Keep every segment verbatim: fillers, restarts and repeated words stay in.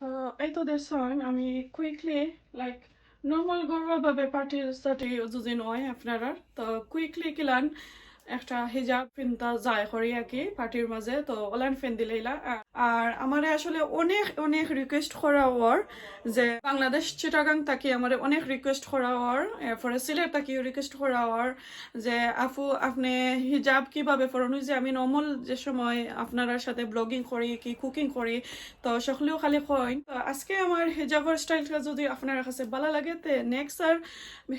তো এই তো দেখছইন, আমি কুইকলি, লাইক, নর্মাল ঘরোয়া ভাবে পার্টির সাথে যদি নয় আপনারা, তো কুইকলি কিলান একটা হিজাব পিনতা যায় করি আর কি পার্টির মাঝে, তো ওলান ফেন দিলাইলা। আর আমারে আসলে অনেক অনেক রিকোয়েস্ট করা অর যে বাংলাদেশ চিটাগাং থাকি আমারে অনেক রিকোয়েস্ট করা অর, এরপরে সিলেট থাকিও রিকোয়েস্ট করা অর যে আপু আপনি হিজাব কিভাবে পরন? ওই যে আমি নর্মাল যে সময় আপনারার সাথে ব্লগিং করি কি কুকিং করি, তো সকলেও খালি কইন। তো আজকে আমার হিজাবর স্টাইলটা যদি আপনার কাছে ভালো লাগে, তে নেক্সট আর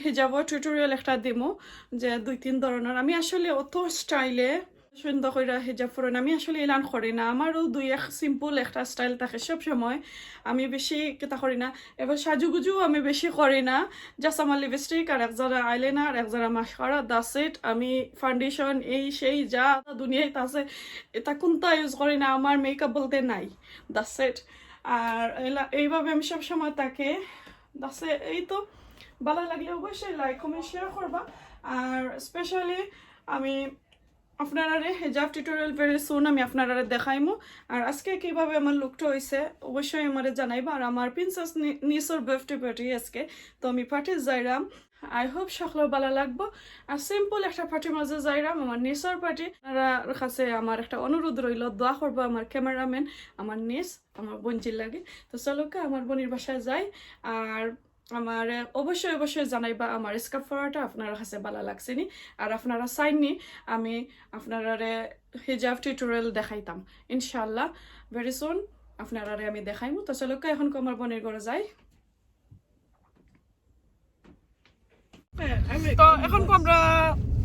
হিজাবর টিউটোরিয়াল একটা দিমু, যে দুই তিন ধরনের। আমি আসলে অত স্টাইলে সুন্দর কইরা হিজাব পরন, আমি আসলে ইলান করি না। আমারও দুই এক সিম্পল একটা স্টাইল থাকে সব সময়, আমি বেশি কিতা করি না। এবার সাজুগুজু আমি বেশি করি না, জাস্ট আমার লিপস্টিক আর এক জোড়া আইলাইনার, এক জোড়া মাস্কারা, দ্যাটস ইট। আমি ফাউন্ডেশন এই সেই যা দুনিয়াত আছে, এটা কোনটা ইউজ করি না, আমার মেকআপ বলতে নাই, দ্যাটস ইট। আর এলা- এইভাবে আমি সব সময় তাকে দাসে এই তো ভালো লাগলে অবশ্যই লাইক কমেন্ট শেয়ার করবা। আর স্পেশালি আমি আপনারারে হিজাব টিউটোরিয়াল ভেরি সুন আমি আপনারারে দেখাইমু। আর আজকে কিভাবে আমার লুকটা হইছে অবশ্যই আমারে জানাইবা। আর আমার প্রিন্সেস নিসর বার্থডে পার্টি আজকে, তো আমি পার্টি যাইরাম। আই হোপ সকলের ভালো লাগবো। আর সিম্পল একটা পার্টির মাঝে যাইরাম, আমার নিসর পার্টি। আপনারার কাছে আমার একটা অনুরোধ রইল, দোয়া করবো আমার ক্যামেরাম্যান, আমার নিস, আমার বোনজির লাগে। তো চলো কা আমার বোনের বাসায় যাই। আর আমার অবশ্যই অবশ্যই জানাইবা আমার স্কার্ফ পরাটা আপনার কাছে ভালো লাগছে নি। আর আপনারা চাইন নি আমি আপনারারে হিজাব টিউটোরিয়াল দেখাইতাম, ইনশাআল্লাহ ভেরি সুন আপনারারে আমি দেখাইমু। তো চলো কা এখন আমার বোনের ঘরে যাই। তো এখন তো আমরা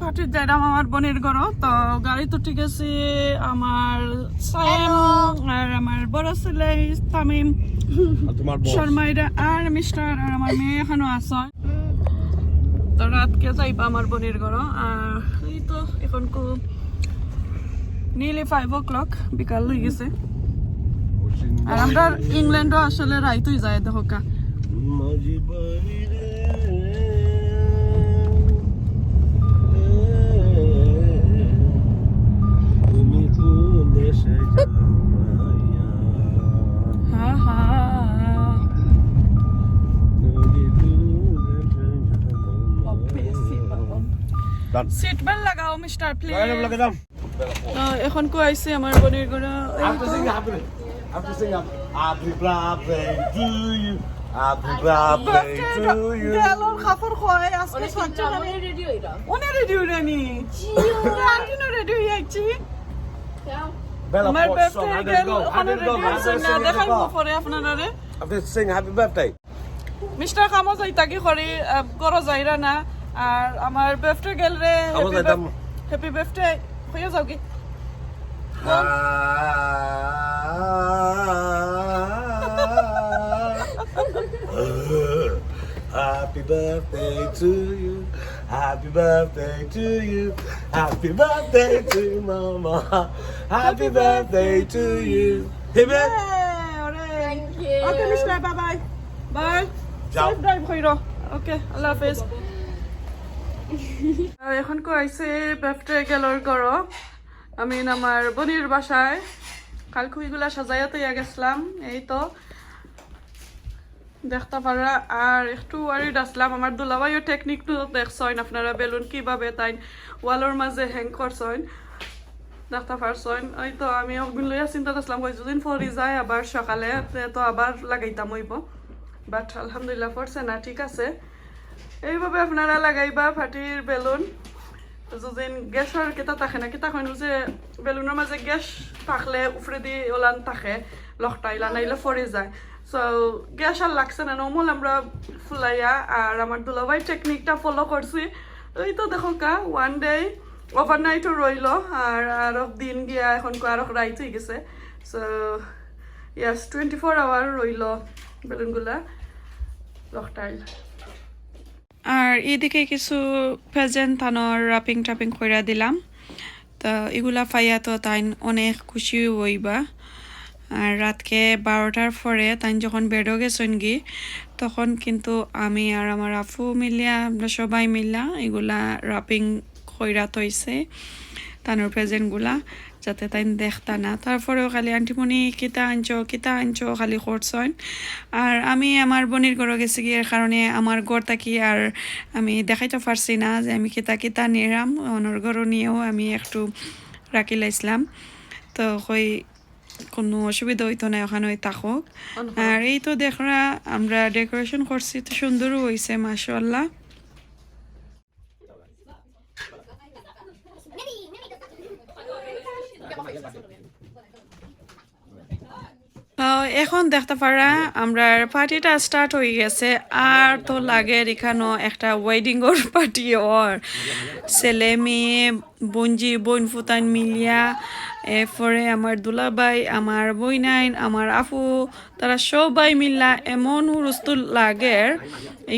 পার্টিত যাইরাম আমার বোনের ঘরো। তো গাড়িত উঠি গেছি আমার সায়েম আর আমার বড় ছেলে তামিম, আর তোমার বস। শর্মাইরা আর মিস্টার আর আমার মেয়ে এখনো আছে। তো রাতকে যাইবা আমার বোনের ঘরো। আর এই তো এখন খুব নিয়ারলি ফাইভ ও ক্লক, বিকাল হয়ে গেছে। আর আমরা ইংল্যান্ডও আসলে রাইত হয়ে যায় দেখো কা। হা হা। Done. সিট বেল্ট লাগাও মিস্টার প্লিজ। লাগাই দাও, লাগাই দাও। তো এখন কো আইছে আমার বোনের ঘরো। এই After তো singing, happy, after singing, happy birthday to you, happy birthday to you. গেলর খাফর কয় আজকে সচ্চা মানে রেডি হইলাম উনি রেডি হইরানি। আর কিনো রেডি হয়ে আইছি। Bella, আমার pause, বার্থডে song, hundred গেল go, ওখানে hundred go, রেডি হইছে hundred না, singing দেখাইমু go. পরে আপনারারে। After sing happy birthday. Mister কামো যাইতা কি করি, আহ, করো যাইরা না। আর আমার বার্থডে গেল রে, কামো যাইতাম। Happy birthday. হয়ে যাও কি? Happy birthday to you. Happy birthday to you. Happy birthday to you, mama. Happy birthday to you. Hip hip. হ্যাঁ, ওরে। Thank you. Okay mister, bye bye. Bye. যাও। সেফ ড্রাইভ কইরো। ওকে, আল্লাহ হাফেজ। আর এখন কো আইছে বার্থডে গেলর ঘরো। আমি আমার বোনের বাসায় কাল খুইগুলা সাজাইয়া তৈয়া গেছিলাম। এই তো দেখতা পাররা, আর একটু ওয়ারিড আসলাম। আমার দুলাভাইও টেকনিক তো দেখছইন আপনারা, বেলুন কিভাবে তাইন ওয়ালর মাঝে হ্যাং করছইন, দেখতা পারছইন। ওই তো আমি অগুন লইয়া চিন্তা করছিলাম, কই দুদিন পরি যায় আবার সকালে, তে তো আবার লাগাইতাম হইব। বাট আলহামদুলিল্লাহ পড়ছে না, ঠিক আছে। এইভাবে আপনারা লাগাইবা ফাটির বেলুন। যদিন গ্যাসর কিতা থাকে না, কিতা কইন যে বেলুনর মাঝে গ্যাস থাকলে উপরেদি ওলান থাকে, লকটা ইলা নাইলে পড়ি যায়। সো গ্যাস আর লাগছে না, নর্মাল আমরা ফুলাইয়া। আর আমার দুলাভাই টেকনিকটা ফলো করছি। ওই তো দেখো কা, ওয়ান ডে ওভারনাইটও রইল, আর আরো দিন গিয়া এখন আরো রাইত হয়ে গেছে। So yes, twenty four hour রইল বেলুনগুলা লকটাইল। আর এদিকে কিছু প্রেজেন্ট তানর র্যাপিং ট্যাপিং কইরা দিলাম। তো এগুলা পাইয়া তো তাইন অনেক খুশি হইবা। আর রাতকে বারোটার পরে তাইন যখন বেডও গেছইন গি, তখন কিন্তু আমি আর আমার আপু মিলিয়া, আমরা সবাই মিলা এগুলা র্যাপিং কইরা থইছে, তানর প্রেজেন্টগুলা। যাতে তাইন দেখতা না। তারপরেও খালি, "আন্টি মনি, কিতা আনছো, কিতা আনছো?" খালি করছইন। আর আমি আমার বইনর ঘরো গেছিগি, এর কারণে আমার ঘর থাকি আর আমি দেখাইতে পারছি না যে আমি কিতা কিতা নিরাম। অনর ঘরো নিয়াও আমি একটু রাখিলাইছলাম। তো কই কুনু অসুবিধা অইতো নায়, অখানো থাকউক। আর এই তো দেখরা, আমরা decoration করছি, তো সুন্দরও অইছে, মাশাআল্লাহ। তো এখন দেখতা পাররা, আমরার party টা start অই গেছে। আর তো লাগের ইখানো একটা wedding অর party অর। ছেলে মেয়ে, বইনজি, বইন ফুতাইন মিলিয়া, এরপরে আমার দুলাভাই, আমার বইনাইন, আমার আফু, তারা সবাই মিল্লা এমন হুরুস্তুল লাগের,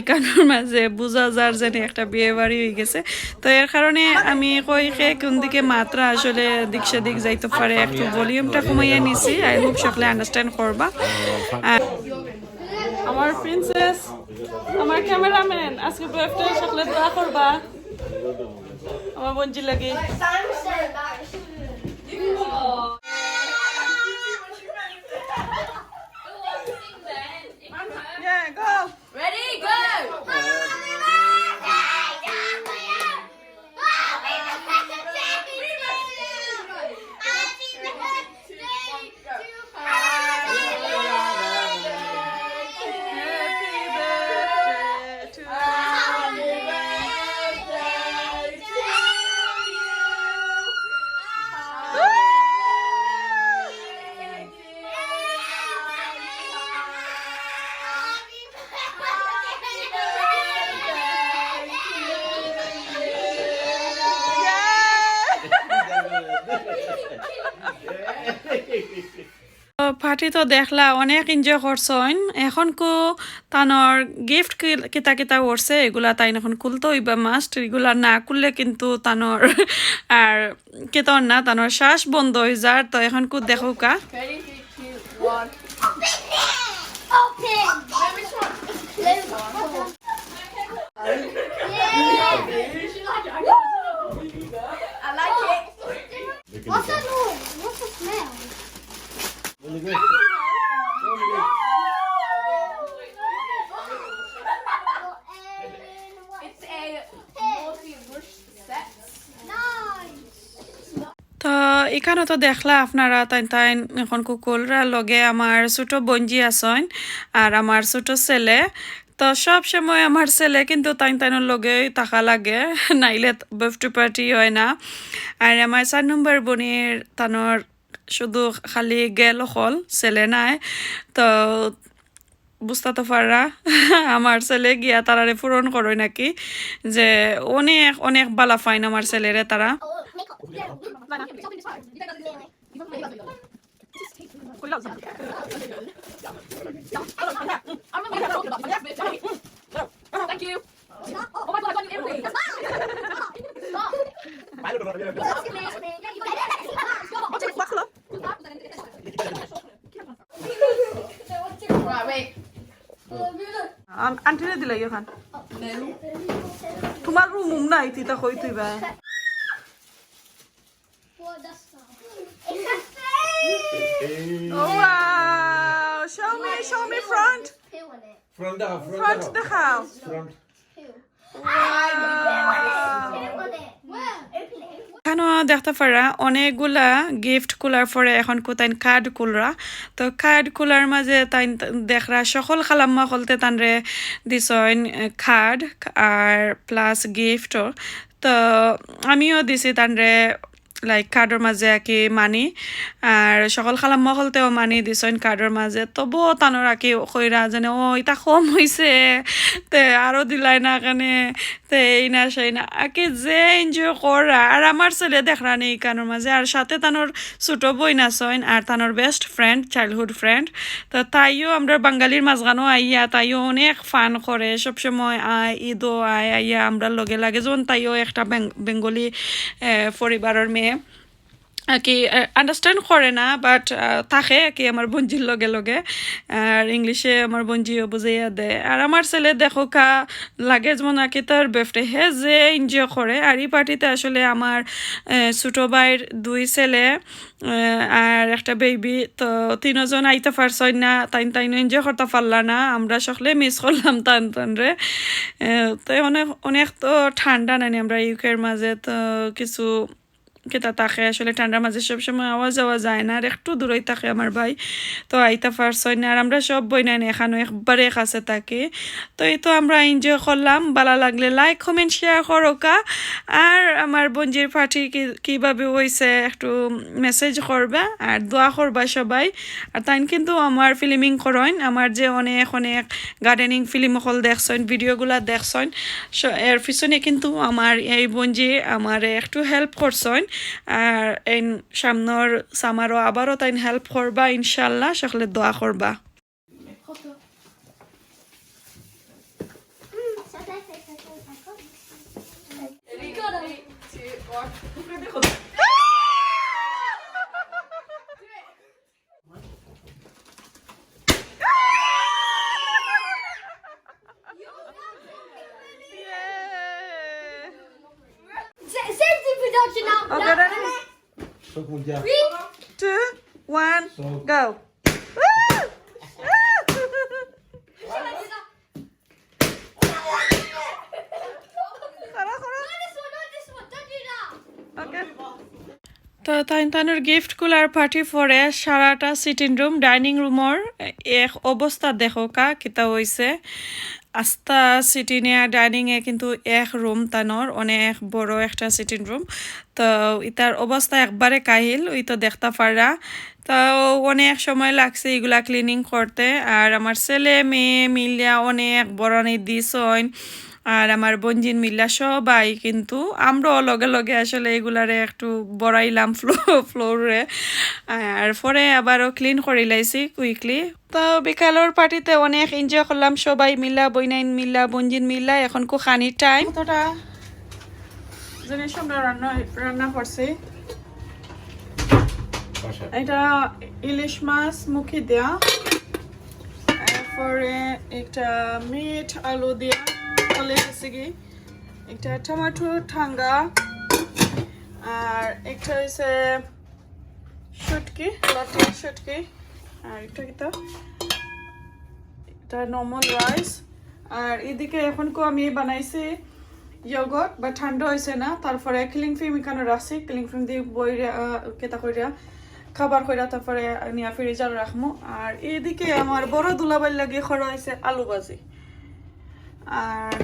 ইখানর মাঝে বুঝা যার যেন একটা বিয়ে বাড়ি অই গেছে। তো এর কারণে আমি কই কে কুন দিকে মাতরা, আসলে দিক সেদিক যাইতো পারে, একটু volume টা কমাইয়া নিছি। I hope সকলে understand করবা। আর আমার princess, আমার cameraman, আজকে birthday, সকলে দোয়া করবা আমার বইনজির লাগি। Yeah, go. Ready, go. তো party তো দেখলা, অনেক enjoy করছইন। এখন কু তানর gift কি-, কিতা কিতা করছে, এগুলা তাইন এখন খুলতে অইবা must। এগুলা না খুললে কিন্তু তানর আর কিতা অর না, তানর শ্বাস বন্ধ অই যার। তো এখন কু দেখউক্কা। Ready, three, two, one. Open it! Open! Wait, which one? This one. Yay! I like it. What's that noise? What's the smell? It's a multi-bush set. Nice. তো ইখানো তো দেখলা আপনারা, তাইন তাইন এখন কু খুলরা, লগে আমার ছোট বইনজি আছইন আর আমার ছোট ছেলে। তো সব সময় আমার ছেলে কিন্তু তাইন তাইনর লগে থাকা লাগে, নাইলে birthday party অয় না। আর আমার চার নম্বর বইনর তানর শুধু খালি girl অকল, ছেলে নাই। তো বুঝতা তো পাররা, আমার ছেলে গিয়া তারারে পূরণ করইন নাকি, যে অনেক, অনেক বালা পাইন আমার ছেলেরে তারা। Thank you. Oh my God, I got you everything. Right, wait. আন-, আন্টিরে দিলাই অখান। তুমার রুম উম নাই, তুই তা কই তুই বা? Oh, wow. Show me, show me front. Front দেখাও, front front দেখাও। দেখাও। Front। Wow. এখানো দেখতা পাররা অনেকগুলা gift খুলার পরে এখন কু তাইন card খুলরা। তো card খুলার মাঝে তাইন দেখরা সকল খালাম্মা অকলতে তানরে দিছইন card আর plus gift ও। তো আমিও দিছি তানরে, like, card অর মাঝে আর কি money, আর সকল খালাম্মা অকলতেও money দিছইন card অর মাঝে। তবুও তানর আর কি কইরা যেন, "ও, ইতা কম অইছে, তে আরো দিলাই না কেনে, তে এই না সেই না।" আর কি যে enjoy কররা। আর আমার ছেলে দেখরা নি ইখানর মাঝে, আর সাথে তানর ছোট বইন আছইন, আর তানর best friend, childhood friend। তো তাইও আমরার বাঙালির মাঝখানো আইয়া, তাইও অনেক fun করে, সবসময় আয়, ঈদও আয়, আইয়া আমরার লগে লাগে। যেমন তাইও একটা বেং-, বেঙ্গলি, এ, পরিবারর মেয়ে। আর কি আন্ডারস্ট্যান্ড করে না, বাট থাকে আর কি আমার বঞ্জির লগে লগে। আর ইংলিশে আমার বঞ্জিও বুঝাইয়া দেয়। আর আমার ছেলে দেখো কা লাগেজ মনে কি তার বেফটে হে যে এনজয় করে। আর ই পার্টিতে আসলে আমার আহ, ছোট ভাইর দুই ছেলে আহ, আর একটা বেবি, তো তিনজন আইতে পারছইন না, তাইন তাইন এনজয় করতে পারলা না, আমরা সকলে মিস করলাম তান তানরে। আহ, তো অনেক অনেক তো ঠান্ডা নানি আমরা ইউকের মাঝে, তো কিছু কিতা থাকে আসলে ঠান্ডার মাঝে সবসময় আওয়া যাওয়া যায় না, আর একটু দূরই থাকে আমার ভাই, তো আইতা পারছইন না। আর আমরা সব বইনাইন এখানো একবারে কাছে থাকি, তো এই তো আমরা এনজয় করলাম। ভালা লাগলে লাইক কমেন্ট শেয়ার করোকা, আর আমার বঞ্জির পার্টি কি কিভাবে হইছে একটু মেসেজ করবা আর দোয়া করবা সবাই। আর তাইন কিন্তু আমার ফিল্মিং করইন, আমার যে অনেক অনেক গার্ডেনিং ফিল্ম হকল দেখছইন, ভিডিওগুলা দেখছইন, স- এর পিছনে কিন্তু আমার এই বঞ্জি আমারে একটু হেল্প করছইন। আর এই সামনর সামারও আবারও তাইন হেল্প করবা ইনশাল্লাহ, সকলে দোয়া করবা। Safety production now. Okay, ready? Three. Two, one, go. Not this one, not this one. Don't do that. Okay. তো তাইন তানুর গিফট কুলার পার্টি পরে সারাটা সিটিং রুম ডাইনিং রুমর এক অবস্থা দেখো কা কিতা হইছে। আস্তা সিটিং এ ডাইনিং এ কিন্তু এক রুম তানোর, অনেক বড় একটা সিটিং রুম। তো ইতার অবস্থা একবারে কাহিল, ওই তো দেখতা পাররা। তো অনেক সময় লাগছে এগুলা ক্লিনিং করতে। আর আমার ছেলে মেয়ে মিলিয়া অনেক বরানি দিছইন। আর আমার বঞ্জিন মিল্লা সবাই কিন্তু আমরাও লগে লগে আসলে এগুলারে একটু বড়াইলাম ফ্লো ফ্লোরে। আর পরে আবারও ক্লিন করিলাইছি কুইকলি। তো বিকালর পার্টিতে অনেক এনজয় করলাম সবাই মিল্লা, বইনাইন মিল্লা, বঞ্জিন মিল্লা। এখন কু খানির টাইম। কতটা জিনিস আমরা রান্না রান্না করছি। এটা ইলিশ মাছ মুখি দেয়া, এরপরে একটা মিট আলু দিয়া, চলে গেছে কি, একটা টমেটো ঠাঙ্গা, আর একটা হইছে শুটকি, লটে শুটকি, আর একটা কিতা, এটা নর্মাল রাইস। আর এদিকে এখন কো আমি বানাইছি ইয়োগার্ট, বা ঠান্ডা হইছে না, তারপরে ক্লিং ফিল্ম এখানো রাখছি, ক্লিং ফিল্ম দিয়া বইরা কিতা কইরা খাবার কইরা তারপরে নিয়া ফ্রিজার রাখমু। আর এইদিকে আমার বড় দুলাভাইর লাগি করা হইছে আলু ভাজি। আর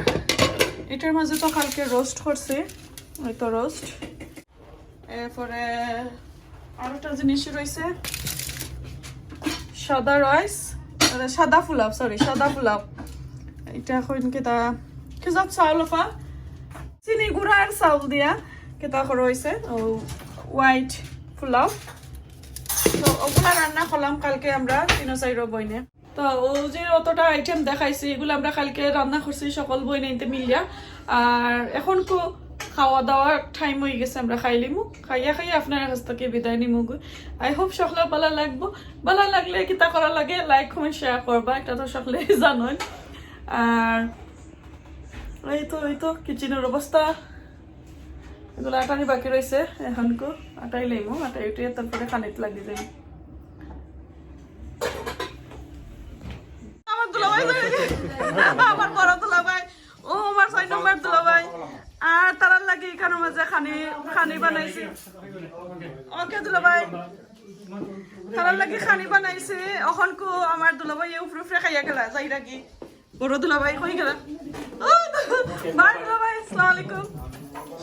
এটার মাঝে তো কালকে রোস্ট করছি, ওই তো রোস্ট। এরপরে আরোটা জিনিস রইছে, সাদা রাইস, মানে সাদা ফুলাও, সরি, সাদা ফুলাও। এটা এখন কিতা, খেজুর চাউল অফা, চিনি গুঁড়া আর চাউল দিয়া কিতা করা হইছে, ও হোয়াইট ফুলাও। তো ওগুলা রান্না করলাম কালকে আমরা তিনো চাইরো বইনে। তো ও যে অতটা আইটেম দেখাইছি, এগুলা আমরা কালকে রান্না করছি সকল বইনাইন্তে মিলিয়া। আর এখন কো খাওয়া দাওয়ার টাইম হয়ে গেছে, আমরা খাইলিমু। খাইয়া খাইয়া আপনার কাছ থেকে বিদায় নিমু গো। আই হোপ সকলে ভালা লাগবো। ভালা লাগলে কিতা করা লাগে, লাইক কমেন্ট শেয়ার করবা, এটা তো সকলেই জানেন। আর এই তো এই তো কিচেনের অবস্থা, এগুলা আটানি বাকি রইছে, এখন কো আটাই লইমু, আটাই উঠিয়া তারপরে খানিত লাগি যাইমু। আমার দুলাভাই, আমার বড় দুলাভাই, ও আমার ছয় নম্বর দুলাভাই। আর তারার লাগি এখানো মাঝে খানি, খানি বানাইছি। ওকে দুলাভাই, তারার লাগি খানি বানাইছি। এখন কো আমার দুলাভাই উপরে উপরে খাইয়া গেলা, যাইরা কি? বড় দুলাভাই কই গেলা? ও, বাই দুলাভাই, আসসালামু আলাইকুম।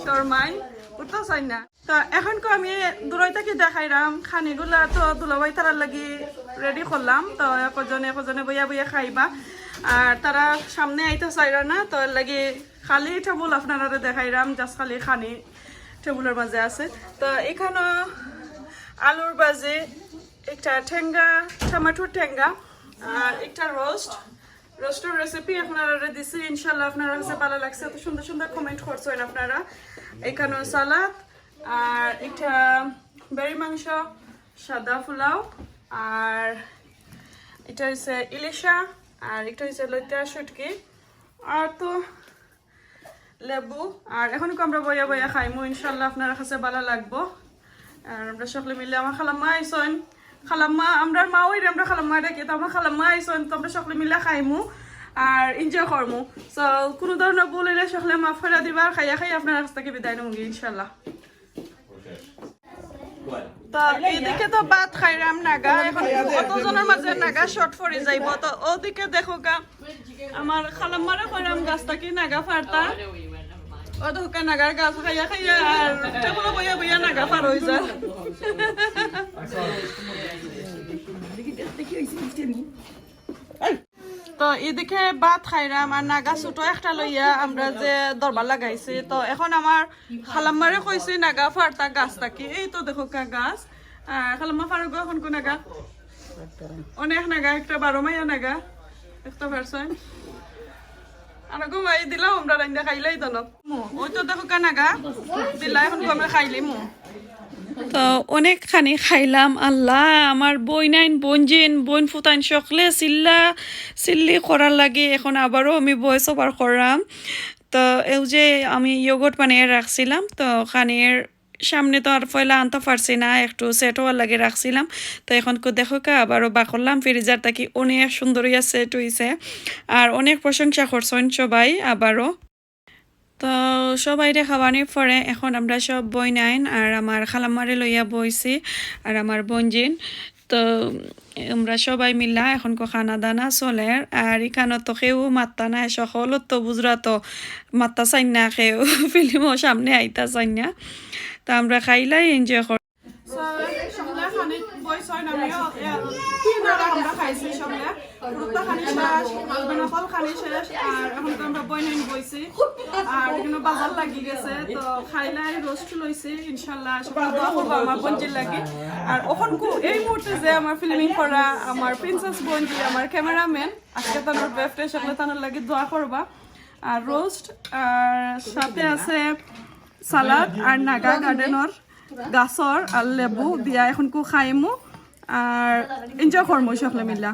শর্মাই, উঠতে চাই না। তো এখন কো আমি দূরই থাকি দেখাইরাম, খানিগুলা তো দুলাভাই তারার লাগি রেডি করলাম। তো একজনে একজনে বইয়া বইয়া খাইবা। আর তারা সামনে আইতে চাইরা না, তো এর লাগি খালি টেবুল আপনারারে দেখাইরাম, জাস্ট খালি খানি টেবুলের মাঝে আছে। তো এখানো আলুর ভাজি, একটা ঠেঙ্গা, টমেটোর ঠেঙ্গা, আর একটা রোস্ট। রোস্টের রেসিপি আপনারারে দিছি, ইনশাল্লাহ আপনার কাছে ভালা লাগছে। এত সুন্দর সুন্দর কমেন্ট করছেন আপনারা। এখানো সালাদ, আর একটা বেড়ি মাংস, সাদা পোলাও, আর এটা হইছে ইলিশা, আর এটা হইছে লইতা শুটকি, আর তো লেবু। আর এখন আমরা বইয়া বইয়া খাইমু, ইনশাল্লাহ আপনার কাছে ভালা লাগবো। আর আমরা সকলে মিলে, আমার খালাম্মা আইছইন, খালাম্মা, আমরার মা ওই রে, আমরা খালাম্মা ডাকি, তো আমার খালাম্মা আইছইন, তো আমরা সকলে মিলে খাইমু আর এনজয় করমু। তো কোনো ধরনের ভুল হইলে সকলে মাফ কইরা দিবা, আর খাইয়া খাইয়া আপনার কাছ থাকি বিদায় নিমুগি ইনশাল্লাহ। তো এদিকে তো ভাত খাইরাম নাগা, এখন অত জনের মাঝে নাগা শর্ট পড়ি যাইবো। তো ওদিকে দেখো গা, আমার খালাম্মারে কইরাম গাছ থাকি নাগা ফারতা। ও দেখো গা নাগার গাছ খাইয়া খাইয়া আর টেবুলো বইয়া বইয়া নাগা ফার হই যায়। তো এদিকে ভাত খাইরাম আর নাগা ছোট একটা লইয়া আমরা যে দরবার লাগাইছি। তো এখন আমার খালাম্মারে কইছি নাগা ফারতা গাছ থাকি, এই তো দেখো গা গাছ। আর খালাম্মা ফারুক এখন কোন নাগা, অনেক নাগা, একটা বারো মাইয়া নাগা, একটা পারছইন। আর গো ভাই দিলাও আমরা রান্দা খাইলাই তো না। ওই তো দেখো গা নাগা দিলা, এখন গো আমরা খাইলিমু। তো অনেক খানি খাইলাম। আল্লাহ, আমার বইনাইন, বইনজিন, বইন ফুতাইন সকলে চিল্লা চিল্লি করার লাগি এখন আবারও আমি ভয়েস ওভার করলাম। তো এই যে আমি ইয়োগার্ট বানিয়ে রাখছিলাম, তো খানির সামনে তো আর পয়লা আনতে পারছি না, একটু সেট হওয়ার লাগি রাখছিলাম। তো এখন কো দেখো কা আবারও বাকরলাম ফ্রিজার থাকি, অনেক সুন্দর হইয়া সেট হইছে। আর অনেক প্রশংসা করছইন সবাই আবারও। তো সবাইরে খাওয়ানির পরে এখন আমরা সব বইনাইন আর আমার খালাম্মারে লইয়া বইছি আর আমার বইনজিন। তো আমরা সবাই মিলা এখন কো খানা দানা চলের। আর ইখানো তো কেউ মাত্তা নাই, সকল তো বুঝরা তো মাত্তা চাইন না, কেউ ফিল্মও সামনে আইতা চাইন না। তো আমরা খাইলাই এনজয় করি। So, সকলে খানি বইছইন, আমিও, এ, তিন বেলা আমরা খাইছি সকলে। রুটা খানি শেষ, হাজবেন্ড অকল খানি শেষ, আর এখন তো আমরা বইনাইন বইছি। আর এখানে বাজার লাগি গেছে, তো খাইলাই রোস্ট লইছি, ইনশাল্লাহ সকলে দোয়া করবা আমার বইনজির লাগি। আর এখন কো-, এই মুহূর্তে যে আমার ফিল্মিং করা, আমার প্রিন্সেস বইনজি, আমার ক্যামেরাম্যান, আজকে তানর বার্থডে, সকলে তানর লাগি দোয়া করবা। আর রোস্ট, আর সাথে আছে সালাদ আর নাগা গার্ডেনর গাছর আর লেবু দিয়া এখন কো খাইমু আর এনজয় করমু সকলে মিলা।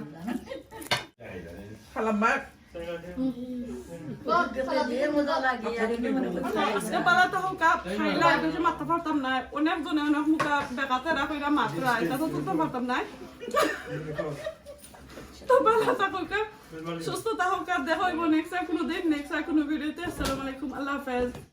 খালাম্মা। আজকে পালা তো হোক আপ, খাইলা, বেশি মারতে পারতাম না। অনেক জনে অনেক মুখা বেকাতে রাখইরা মাত্রা, এটা তো তুলতে পারতাম না। তো পালা তো হোক আপ, সুস্থ থাকুক আর দেখা হইব নেক্সট আর কোনো দিন, নেক্সট আর কোনো ভিডিওতে। আসসালামু আলাইকুম, আল্লাহ হাফেজ।